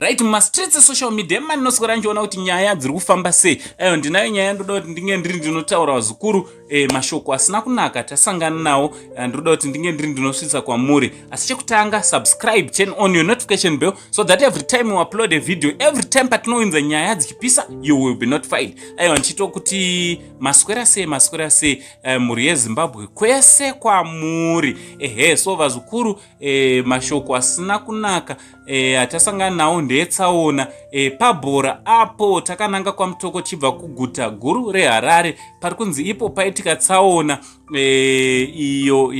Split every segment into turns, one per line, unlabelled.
Right, mumastreets esocial media emanoswera ndichiona kuti nyaya dziri kufamba sei. Ayo ndinayo nyaya, ndoda kuti ndinge ndiri ndinotaura vazukuru mashoko asina kunaka tasangana nawo. Ndinoda kuti ndinge ndiri ndinosvitsa kwamuri, asi chekutanga, subscribe, turn on your notification bell so that every time we upload a video, every time patinounza nyaya dzichipisa, you will be notified. Aiwa, ndichito kuti maswera sei, maswera sei, mhuri yeZimbabwe kwese kwamuri? Ehe, so vazukuru, mashoko asina kunaka atasangana nawo ndeyetsaona pabhora apo takananga kwaMutoko tichibva kuguta guru reHarare. Pari kunzi ipo paitika tsaona iyo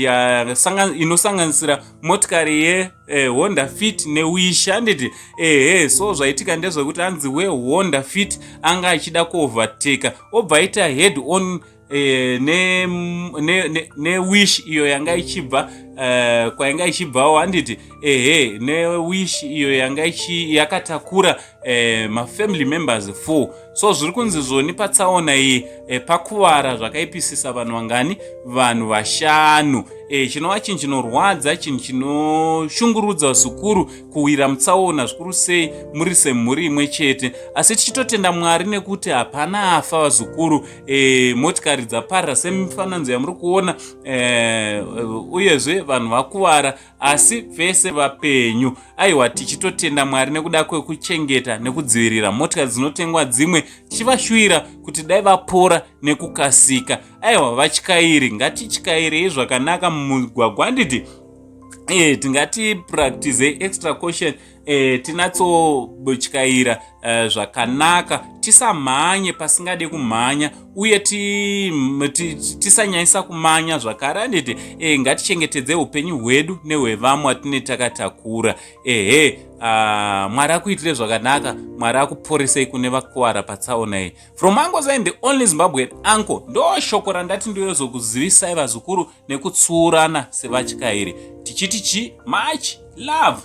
inosanganisira motikari yeHonda Fit neWish, handiti? Ehe, so zvaitika ndezvekuti hanzi weHonda Fit anga achida kuovertaka, obva aita head on neWish iyo yanga ichibva kwainga ichibvawo, handiti? Ehe, neWish iyo yanga yakatakura mafamily members 4. So zviri kunzi zvoni patsaona iyi pakuvara zvakaipisisa vanhu vangani? Vanhu vashanu. Chinova chinhu chinorwadza, chinhu chinoshungurudza zvikuru, kuwira mutsaona, zvikuru sei muri semhuri imwe chete. Asi tichitotenda Mwari nekuti hapana afa, vazukuru. Motikari dzaparira semifananidzo yamuri kuona, uyezve vanhu vakuvara, asi vese vapenyu. Aiwa, tichitotenda Mwari nekuda kwekuchengeta nekudzivirira. Motikari dzinotengwa dzimwe, tichivashuvira kuti dai vapora nekukasika. Aiwa, vatyairi, ngatityairei zvakanaka mumugwagwa, handiti? Tingati practice extra caution, tinatsotyaira zvakanaka, tisamhanye pasingade kumhanya, uye tisanyanyisa kumanya zvakare, handiti? Ngatichengetedze upenyu hwedu nehwevamwe atine takatakura. Ehe, Mwari akuitire zvakanaka, Mwari akuporesei kune vakuwara patsaona iyi. From Uncle Zain, the only Zimbabwean uncle, ndo shoko randati ndoyozokuzivisai, vazukuru, nekutsuurana sevatyairi, tichiti chi much love.